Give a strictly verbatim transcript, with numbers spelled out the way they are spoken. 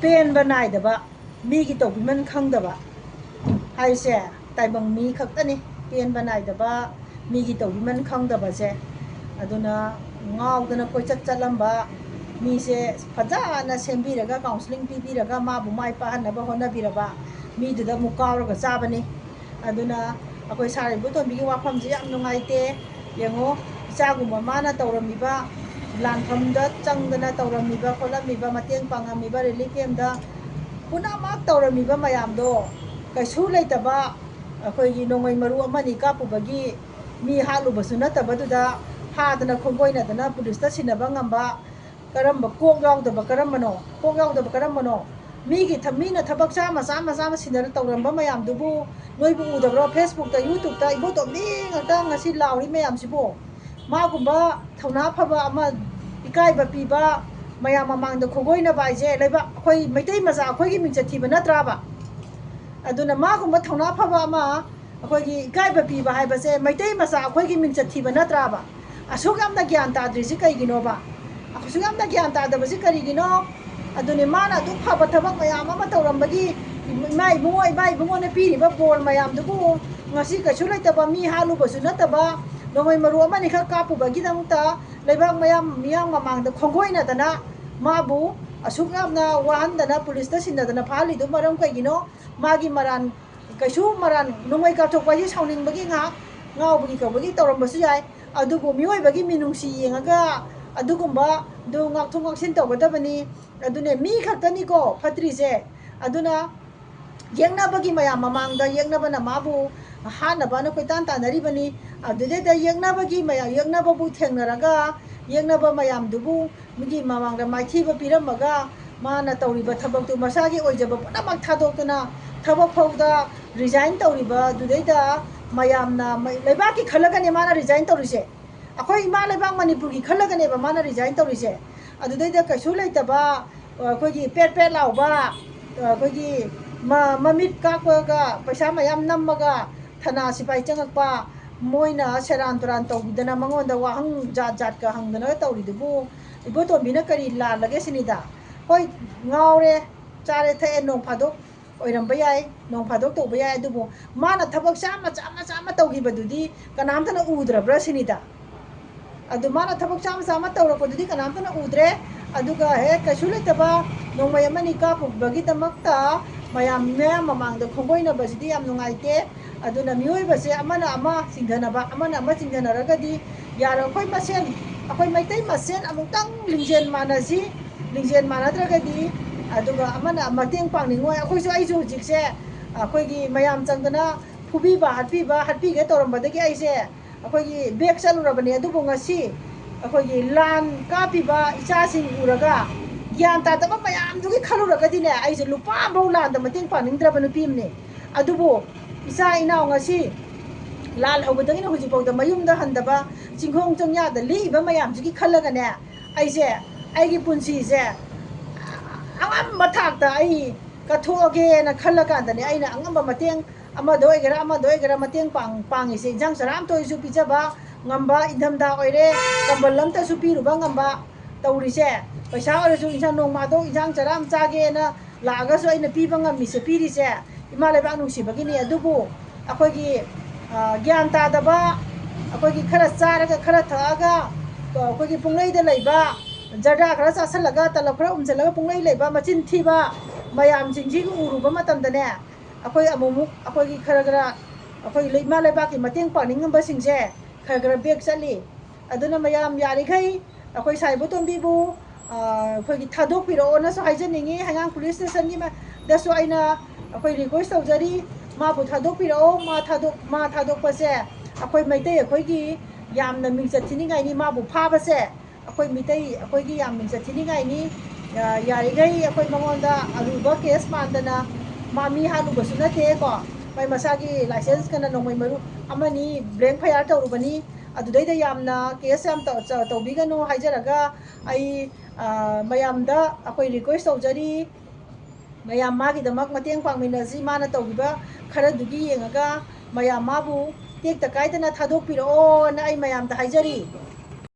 ꯄꯦꯟꯕ ꯅꯥꯏꯗꯕ, ꯃꯤꯒꯤ ꯇꯧꯕꯤꯃꯟ ꯈꯪꯗꯕ ꯍꯥꯏꯁꯦ ꯇꯥꯏꯕꯪ ꯃꯤ ꯈꯛꯇꯅꯤ꯫ ꯄꯦꯟꯕ ꯅꯥꯏꯗꯕ, ꯃꯤꯒꯤ ꯇꯧꯕꯤꯃꯟ ꯈꯪꯗꯕꯁꯦ꯫ ꯑꯗꯨꯅ ꯉꯥꯎꯗꯅ ꯀꯣꯏꯆꯠ ꯆꯠꯂꯝꯕ ꯃꯤꯁꯦ ꯐꯖꯅ ꯁꯦꯝꯕꯤꯔꯒ, counselling ꯄꯤꯕꯤꯔꯒ, ꯃꯥꯕꯨ ꯃꯥꯏ ꯄꯥꯛꯍꯟꯅꯕ ꯍꯣꯠꯅꯕꯤꯔꯕ ꯃꯤꯗꯨꯗ ꯑꯃꯨꯛ ꯀꯥꯎꯔꯒ ꯆꯥꯕꯅꯤ꯫ ꯑꯗꯨꯅ ꯑꯩꯈꯣꯏ ꯁꯥꯔ ꯏꯕꯣꯇꯣꯝꯕꯤꯒꯤ ꯋꯥꯐꯝꯁꯦ ꯌꯥꯝ ꯅꯨꯡꯉꯥꯏꯇꯦ꯫ ꯌꯦꯡꯉꯣ, ꯏꯆꯥꯒꯨꯝꯕ ꯃꯥꯅ ꯇꯧꯔꯝꯃꯤꯕ, ꯂꯥꯟꯐꯝꯗ ꯆꯪꯗꯅ ꯇꯧꯔꯝꯃꯤꯕ ꯈꯣꯠꯂꯝꯃꯤꯕ, ꯃꯇꯦꯡ ꯄꯥꯡꯉꯝꯃꯤꯕ relief camp ꯇ ꯄꯨꯝꯅꯃꯛ ꯇꯧꯔꯝꯃꯤꯕ ꯃꯌꯥꯝꯗꯣ ꯀꯩꯁꯨ ꯂꯩꯇꯕ, ꯑꯩꯈꯣꯏꯒꯤ ꯅꯣꯡꯃꯩ ꯃꯔꯨ ꯑꯃꯅꯤ ꯀꯥꯞꯄꯨꯕꯒꯤ ꯃꯤ ꯍꯥꯠꯂꯨꯕꯁꯨ ꯅꯠꯇꯕꯗꯨꯗ ꯐꯥꯗꯅ ꯈꯣꯡꯒꯣꯏꯅꯗꯅ ꯄꯨꯂꯤꯁꯇ ꯁꯤꯟꯅꯕ ꯉꯝꯕ ꯀꯔꯝꯕ ꯀꯣꯛ ꯌꯥꯎꯗꯕ ꯀꯔꯝꯕꯅꯣ? ꯀꯣꯛ ꯌꯥꯎꯗꯕ ꯀꯔꯝꯕꯅꯣ? ꯃꯤꯒꯤ ꯊ-, ꯃꯤꯅ ꯊꯕꯛ ꯆꯥꯝꯃ, ꯆꯥꯝꯃ, ꯆꯥꯝꯃ ꯁꯤꯟꯅꯔ ꯇꯧꯔꯝꯕ ꯃꯌꯥꯝꯗꯨꯕꯨ ꯅꯣꯏꯕꯨ ꯎꯗꯕ꯭ꯔꯣ? Facebook ꯇ, YouTube ꯇ ꯏꯕꯣꯇꯣꯝꯕꯤ ꯉꯥꯛꯇ ꯉꯁꯤ ꯂꯥꯎꯔꯤ ꯃꯌꯥꯝꯁꯤꯕꯨ꯫ ꯃꯥꯒꯨꯝꯕ ꯊꯧꯅꯥ ꯐꯕ ꯑꯃ, ꯏꯀꯥꯏꯕ ꯄꯤꯕ, ꯃꯌꯥꯝ ꯃꯃꯥꯡꯗ ꯈꯣꯡꯒꯣꯏꯅꯕ ꯍꯥꯏꯁꯦ ꯂꯩꯕꯥꯛ, ꯑꯩꯈꯣꯏ ꯃꯩꯇꯩ ꯃꯆꯥ ꯑꯩꯈꯣꯏꯒꯤ ꯃꯤꯡꯆꯠ ꯊꯤꯕ ꯅꯠꯇ꯭ꯔꯥꯕ? ꯑꯗꯨꯅ ꯃꯥꯒꯨꯝꯕ ꯊꯧꯅꯥ ꯐꯕ ꯑꯃ, ꯑꯩꯈꯣꯏꯒꯤ ꯏꯀꯥꯏꯕ ꯄꯤꯕ ꯍꯥꯏꯕꯁꯦ ꯃꯩꯇꯩ ꯃꯆꯥ ꯑꯩꯈꯣꯏꯒꯤ ꯃꯤꯡꯆꯠ ꯊꯤꯕ ꯅꯠꯇ꯭ꯔꯥꯕ? ꯑꯁꯨꯛ ꯌꯥꯝꯅ ꯒ꯭ꯌꯥꯟ ꯇꯥꯗ꯭ꯔꯤꯁꯤ ꯀꯩꯒꯤꯅꯣꯕ? ꯑꯁꯨꯛ ꯌꯥꯝꯅ ꯒ꯭ꯌꯥꯟ ꯇꯥꯗꯕꯁꯤ ꯀꯔꯤꯒꯤꯅꯣ? ꯑꯗꯨꯅꯤ ꯃꯥꯅ ꯑꯗꯨꯛ ꯐꯕ ꯊꯕꯛ ꯃꯌꯥꯝ ꯑꯃ ꯇꯧꯔꯝꯕꯒꯤ ꯏꯃꯥ ꯏꯕꯨꯡꯉꯣ, ꯏꯃꯥ ꯏꯕꯨꯡꯉꯣꯅ ꯄꯤꯔꯤꯕ ꯕꯣꯔ ꯃꯌꯥꯝꯗꯨꯕꯨ ꯉꯁꯤ ꯀꯩꯁꯨ ꯂꯩꯇꯕ ꯃꯤ ꯍꯥꯠꯂꯨꯕꯁꯨ ꯅꯠꯇꯕ, ꯅꯣꯡꯃꯩ ꯃꯔꯨ ꯑꯃꯅꯤꯈꯛ ꯀꯥꯞꯄꯨꯕꯒꯤꯗꯃꯛꯇ ꯂꯩꯕꯥꯛ ꯃꯌꯥꯝ, ꯃꯤꯌꯥꯝ ꯃꯃꯥꯡꯗ ꯈꯣꯡꯒꯣꯏꯅꯗꯅ ꯃꯥꯕꯨ ꯑꯁꯨꯛ ꯌꯥꯝꯅ ꯋꯥꯍꯟꯗꯅ ꯄꯨꯂꯤꯁꯇ ꯁꯤꯟꯅꯗꯅ ꯐꯥꯍꯜꯂꯤꯗꯨ ꯃꯔꯝ ꯀꯩꯒꯤꯅꯣ? ꯃꯥꯒꯤ ꯃꯔꯥꯟ, ꯀꯩꯁꯨ ꯃꯔꯥꯟ, ꯅꯣꯡꯃꯩ ꯀꯥꯞꯊꯣꯛꯄ ꯍꯥꯏꯁꯤ ꯁꯥꯎꯅꯤꯡꯕꯒꯤ ꯉꯥꯏꯍꯥꯛ ꯉꯥꯎꯕꯒꯤ ꯀꯧꯕꯒꯤ ꯇꯧꯔꯝꯕꯁꯨ ꯌꯥꯏ꯫ ꯑꯗꯨꯕꯨ ꯃꯤꯑꯣꯏꯕꯒꯤ ꯃꯤꯅꯨꯡꯁꯤ ꯌꯦꯡꯉꯒ ꯑꯗꯨꯒꯨꯝꯕꯗꯨ ꯉꯥꯛꯊꯣꯛ ꯉꯥꯛꯁꯤꯟ ꯇꯧꯒꯗꯕꯅꯤ꯫ ꯑꯗꯨꯅꯦ ꯃꯤ ꯈꯛꯇꯅꯤꯀꯣ ꯐꯠꯇ꯭ꯔꯤꯁꯦ꯫ ꯑꯗꯨꯅ ꯌꯦꯛꯅꯕꯒꯤ ꯃꯌꯥꯝ ꯃꯃꯥꯡꯗ ꯌꯦꯛꯅꯕꯅ ꯃꯥꯕꯨ ꯍꯥꯠꯅꯕꯅ ꯀꯣꯏꯇꯥꯟ ꯇꯥꯟꯅꯔꯤꯕꯅꯤ꯫ ꯑꯗꯨꯗꯩꯗ ꯌꯦꯛꯅꯕꯒꯤ ꯃꯌꯥꯝ, ꯌꯦꯛꯅꯕꯕꯨ ꯊꯦꯡꯅꯔꯒ ꯌꯦꯛꯅꯕ ꯃꯌꯥꯝꯗꯨꯕꯨ ꯃꯤꯒꯤ ꯃꯃꯥꯡꯗ ꯃꯥꯏꯊꯤꯕ ꯄꯤꯔꯝꯃꯒ ꯃꯥꯅ ꯇꯧꯔꯤꯕ ꯊꯕꯛꯇꯨ ꯃꯁꯥꯒꯤ ꯑꯣꯏꯖꯕ ꯄꯨꯝꯅꯃꯛ ꯊꯥꯗꯣꯛꯇꯨꯅ ꯊꯕꯛ ꯐꯥꯎꯗ resign ꯇꯧꯔꯤꯕ ꯑꯗꯨꯗꯩꯗ ꯃꯌꯥꯝꯅ ꯃꯩ-, ꯂꯩꯕꯥꯛꯀꯤ ꯈꯜꯂꯒꯅꯦ ꯃꯥꯅ resign ꯇꯧꯔꯤꯁꯦ꯫ ꯑꯩꯈꯣꯏ ꯏꯃꯥ ꯂꯩꯕꯥꯛ ꯃꯅꯤꯄꯨꯔꯒꯤ ꯈꯜꯂꯒꯅꯦꯕ ꯃꯥꯅ resign ꯇꯧꯔꯤꯁꯦ꯫ ꯑꯗꯨꯗꯩꯗ ꯀꯩꯁꯨ ꯂꯩꯇꯕ, ꯑꯩꯈꯣꯏꯒꯤ ꯄꯦꯠ ꯄꯦꯠ ꯂꯥꯎꯕ, ꯑꯩꯈꯣꯏꯒꯤ ꯃ-, ꯃꯃꯤꯠ ꯀꯥꯛꯄꯒ ꯄꯩꯁꯥ ꯃꯌꯥꯝ ꯅꯝꯃꯒ ꯊꯅꯥ ꯁꯤꯐꯥꯏ ꯆꯪꯉꯛꯄ, ꯃꯣꯏꯅ ꯁꯦꯔꯥꯟ ꯇꯨꯔꯥꯟ ꯇꯧꯕꯤꯗꯅ ꯃꯉꯣꯟꯗ ꯋꯥꯍꯪ ꯖꯥꯠ ꯖꯥꯠꯀ ꯍꯪꯗꯅ ꯇꯧꯔꯤꯗꯨꯕꯨ ꯏꯕꯣꯇꯣꯝꯕꯤꯅ ꯀꯔꯤ ꯂꯥꯜꯂꯒꯦ ꯁꯤꯅꯤꯗ? ꯍꯣꯏ, ꯉꯥꯎꯔꯦ, ꯆꯥꯔꯦ ꯊꯛꯑꯦ, ꯅꯣꯡ ꯐꯥꯗꯣꯛ ꯑꯣꯏꯔꯝꯕ ꯌꯥꯏ, ꯅꯣꯡ ꯐꯥꯗꯣꯛ ꯇꯧꯕ ꯌꯥꯏ, ꯑꯗꯨꯕꯨ ꯃꯥꯅ ꯊꯕꯛ ꯆꯥꯝꯃ ꯆꯥꯝꯃ ꯆꯥꯝꯃ ꯇꯧꯈꯤꯕꯗꯨꯗꯤ ꯀꯅꯥꯝꯇꯅ ꯎꯗ꯭ꯔꯕ꯭ꯔꯥ ꯁꯤꯅꯤꯗ꯫ ꯑꯗꯨ ꯃꯥꯅ ꯊꯕꯛ ꯆꯥꯝꯃ ꯆꯥꯝꯃ ꯇꯧꯔꯛꯄꯗꯨꯗꯤ ꯀꯅꯥꯝꯇꯅ ꯎꯗ꯭ꯔꯦ꯫ ꯑꯗꯨꯒ ꯍꯦꯛ ꯀꯩꯁꯨ ꯂꯩꯇꯕ ꯅꯣꯡꯃꯩ ꯑꯃꯅꯤ ꯀꯥꯞꯄꯨꯕꯒꯤꯗꯃꯛꯇ ꯃꯌꯥꯝ, ꯃꯌꯥꯝ ꯃꯃꯥꯡꯗ ꯈꯣꯡꯒꯣꯏꯅꯕꯁꯤꯗꯤ ꯌꯥꯝ ꯅꯨꯡꯉꯥꯏꯇꯦ꯫ ꯑꯗꯨꯅ ꯃꯤꯑꯣꯏꯕꯁꯦ ꯑꯃꯅ ꯑꯃ ꯆꯤꯡꯊꯅꯕ, ꯑꯃꯅ ꯑꯃ ꯆꯤꯡꯊꯅꯔꯒꯗꯤ ꯌꯥꯔꯣꯏ꯫ ꯑꯩꯈꯣꯏ ꯃꯁꯦꯟ, ꯑꯩꯈꯣꯏ ꯃꯩꯇꯩ ꯃꯁꯦꯟ ꯑꯃꯨꯛꯇꯪ ꯂꯤꯡꯖꯦꯜ ꯃꯥꯟꯅꯁꯤ꯫ ꯂꯤꯡꯖꯦꯜ ꯃꯥꯟꯅꯗ꯭ꯔꯒꯗꯤ, ꯑꯗꯨꯒ ꯑꯃꯅ ꯃꯇꯦꯡ ꯄꯥꯡꯅꯤꯡꯉꯣꯏ꯫ ꯑꯩꯈꯣꯏꯁꯨ, ꯑꯩꯁꯨ ꯍꯧꯖꯤꯛꯁꯦ ꯑꯩꯈꯣꯏꯒꯤ ꯃꯌꯥꯝ ꯆꯪꯗꯅ ꯐꯨꯕꯤꯕ, ꯍꯥꯠꯄꯤꯕ, ꯍꯥꯠꯄꯤꯒꯦ ꯇꯧꯔꯝꯕꯗꯒꯤ ꯑꯩꯁꯦ ꯑꯩꯈꯣꯏꯒꯤ ꯕꯦꯛ ꯆꯠꯂꯨꯔꯕꯅꯦ꯫ ꯑꯗꯨꯕꯨ ꯉꯁꯤ ꯑꯩꯈꯣꯏꯒꯤ ꯂꯥꯟ ꯀꯥꯞꯄꯤꯕ ꯏꯆꯥꯁꯤꯡ ꯎꯔꯒ, ꯒ꯭ꯌꯥꯟ ꯇꯥꯗꯕ ꯃꯌꯥꯝꯗꯨꯒꯤ ꯈꯜꯂꯨꯔꯒꯗꯤꯅꯦ, ꯑꯩꯁꯦ ꯂꯨꯄꯥ ꯑꯃꯐꯥꯎ ꯂꯥꯟꯗ ꯃꯇꯦꯡ ꯄꯥꯡꯅꯤꯡꯗ꯭ꯔꯕ ꯅꯨꯄꯤ ꯑꯃꯅꯦ꯫ ꯑꯗꯨꯕꯨ ꯏꯆꯥ ꯏꯅꯥꯎ ꯉꯁꯤ ꯂꯥꯜ ꯍꯧꯕꯗꯒꯤꯅ ꯍꯧꯖꯤꯛꯐꯥꯎꯗ ꯃꯌꯨꯝꯗ ꯍꯟꯗꯕ, ꯆꯤꯡꯈꯣꯡ ꯆꯤꯡꯌꯥꯗ ꯂꯦꯛꯏꯕ ꯃꯌꯥꯝꯁꯤꯒꯤ ꯈꯜꯂꯒꯅꯦ, ꯑꯩꯁꯦ ꯑꯩꯒꯤ ꯄꯨꯟꯁꯤꯁꯦ ꯑꯉꯝꯕ ꯊꯥꯛꯇ ꯑꯩ ꯀꯠꯊꯣꯛꯑꯒꯦꯅ ꯈꯜꯂꯀꯥꯟꯗꯅꯦ, ꯑꯩꯅ ꯑꯉꯝꯕ ꯃꯇꯦꯡ, ꯑꯃꯗ ꯑꯣꯏꯒꯦꯔꯥ ꯑꯃꯗ ꯑꯣꯏꯒꯦꯔꯥ ꯃꯇꯦꯡ ꯄꯥꯡ-, ꯄꯥꯡꯉꯤꯁꯦ꯫ ꯏꯟꯁꯥꯡ ꯆꯔꯥ ꯑꯃꯇ ꯑꯣꯏꯔꯁꯨ ꯄꯤꯖꯕ ꯉꯝꯕ, ꯏꯪꯊꯝꯊꯥ ꯑꯣꯏꯔꯦ, ꯀꯝꯕꯜ ꯑꯃꯇꯁꯨ ꯄꯤꯔꯨꯕ ꯉꯝꯕ ꯇꯧꯔꯤꯁꯦ꯫ ꯄꯩꯁꯥ ꯑꯣꯏꯔꯁꯨ ꯏꯟꯁꯥꯡ ꯅꯣꯡꯃꯥꯗꯣ ꯏꯟꯁꯥꯡ ꯆꯔꯥ ꯑꯃ ꯆꯥꯒꯦꯅ ꯂꯥꯛꯑꯒꯁꯨ ꯑꯩꯅ ꯄꯤꯕ ꯉꯝꯃꯤꯁꯦ, ꯄꯤꯔꯤꯁꯦ ꯏꯃꯥ ꯂꯩꯕꯥꯛ ꯅꯨꯡꯁꯤꯕꯒꯤꯅꯤ꯫ ꯑꯗꯨꯕꯨ ꯑꯩꯈꯣꯏꯒꯤ, ꯑ, ꯒ꯭ꯌꯥꯟ ꯇꯥꯗꯕ, ꯑꯩꯈꯣꯏꯒꯤ ꯈꯔ ꯆꯥꯔꯒ ꯈꯔ ꯊꯛꯑꯒ, ꯑ, ꯑꯩꯈꯣꯏꯒꯤ ꯄꯨꯡꯂꯩꯗ ꯂꯩꯕ, ꯖꯔꯗꯥ ꯈꯔ ꯆꯥꯁꯤꯜꯂꯒ, ꯇꯂꯞ ꯈꯔ ꯎꯝꯁꯤꯜꯂꯒ ꯄꯨꯡꯂꯩ ꯂꯩꯕ ꯃꯆꯤꯟ ꯊꯤꯕ ꯃꯌꯥꯝꯁꯤꯡꯁꯤ ꯎꯔꯨꯕ ꯃꯇꯝꯗꯅꯦ, ꯑꯩꯈꯣꯏ ꯑꯃꯨꯛꯃꯨꯛ ꯑꯩꯈꯣꯏꯒꯤ ꯈꯔ ꯈꯔ ꯑꯩꯈꯣꯏ ꯂꯩ-, ꯏꯃꯥ ꯂꯩꯕꯥꯛꯀꯤ ꯃꯇꯦꯡ ꯄꯥꯡꯅꯤꯡꯉꯝꯕꯁꯤꯡꯁꯦ ꯈꯔ ꯈꯔ ꯕꯦꯛ ꯆꯠꯂꯤ꯫ ꯑꯗꯨꯅ ꯃꯌꯥꯝ ꯌꯥꯔꯤꯈꯩ ꯑꯩꯈꯣꯏ ꯁꯥꯏꯕꯣ ꯇꯣꯝꯕꯤꯕꯨ, ꯑ, ꯑꯩꯈꯣꯏꯒꯤ ꯊꯥꯗꯣꯛꯄꯤꯔꯛꯑꯣꯅꯁꯨ ꯍꯥꯏꯖꯅꯤꯡꯉꯤ꯫ ꯍꯩꯉꯥꯡ ꯄꯨꯂꯤꯁ ꯁ꯭ꯇꯦꯁꯟꯒꯤ ꯃ-, ꯗꯁꯨ ꯑꯩꯅ ꯑꯩꯈꯣꯏ ꯔꯤꯀ꯭ꯋꯦꯁ ꯇꯧꯖꯔꯤ, ꯃꯥꯕꯨ ꯊꯥꯗꯣꯛꯄꯤꯔꯛꯑꯣ꯫ ꯃꯥ ꯊꯥꯗꯣꯛ-, ꯃꯥ ꯊꯥꯗꯣꯛꯄꯁꯦ ꯑꯩꯈꯣꯏ ꯃꯩꯇꯩ ꯑꯩꯈꯣꯏꯒꯤ ꯌꯥꯝꯅ ꯃꯤꯡꯆꯠ ꯊꯤꯅꯤꯡꯉꯥꯏꯅꯤ꯫ ꯃꯥꯕꯨ ꯐꯥꯕꯁꯦ ꯑꯩꯈꯣꯏ ꯃꯤꯇꯩ ꯑꯩꯈꯣꯏꯒꯤ ꯌꯥꯝ ꯃꯤꯡꯆꯠ ꯊꯤꯅꯤꯡꯉꯥꯏꯅꯤ꯫ ꯌꯥ-, ꯌꯥꯔꯤꯈꯩ ꯑꯩꯈꯣꯏ ꯃꯉꯣꯟꯗ ꯑꯔꯨꯕ ꯀꯦꯁ ꯃꯥꯟꯗꯅ, ꯃꯥ ꯃꯤ ꯍꯥꯠꯂꯨꯕꯁꯨ ꯅꯠꯇꯦꯀꯣ, ꯃꯥꯏ ꯃꯁꯥꯒꯤ ꯂꯥꯏꯁꯦꯟꯁ ꯀꯅ ꯅꯣꯡꯃꯩ ꯃꯔꯨ ꯑꯃꯅꯤ ꯕ꯭ꯂꯦꯡ ꯐꯌꯥꯔ ꯇꯧꯔꯨꯕꯅꯤ꯫ ꯑꯗꯨꯗꯩꯗ ꯌꯥꯝꯅ ꯀꯦꯁ ꯌꯥꯝ ꯇꯧ-, ꯆ-, ꯇꯧꯕꯤꯒꯅꯨ ꯍꯥꯏꯖꯔꯒ ꯑꯩ, ꯑ, ꯃꯌꯥꯝꯗ ꯑꯩꯈꯣꯏ ꯔꯤꯀ꯭ꯋꯦꯁ ꯇꯧꯖꯔꯤ꯫ ꯃꯌꯥꯝ ꯃꯥꯒꯤꯗꯃꯛ ꯃꯇꯦꯡ ꯄꯥꯡꯃꯤꯟꯅꯁꯤ꯫ ꯃꯥꯅ ꯇꯧꯈꯤꯕ ꯈꯔꯗꯨꯒꯤ ꯌꯦꯡꯉꯒ ꯃꯌꯥꯝ ꯃꯥꯕꯨ ꯇꯦꯛꯇ ꯀꯥꯏꯗꯅ ꯊꯥꯗꯣꯛꯄꯤꯔꯛꯑꯣꯅ ꯑꯩ ꯃꯌꯥꯝꯗ ꯍꯥꯏꯖꯔꯤ꯫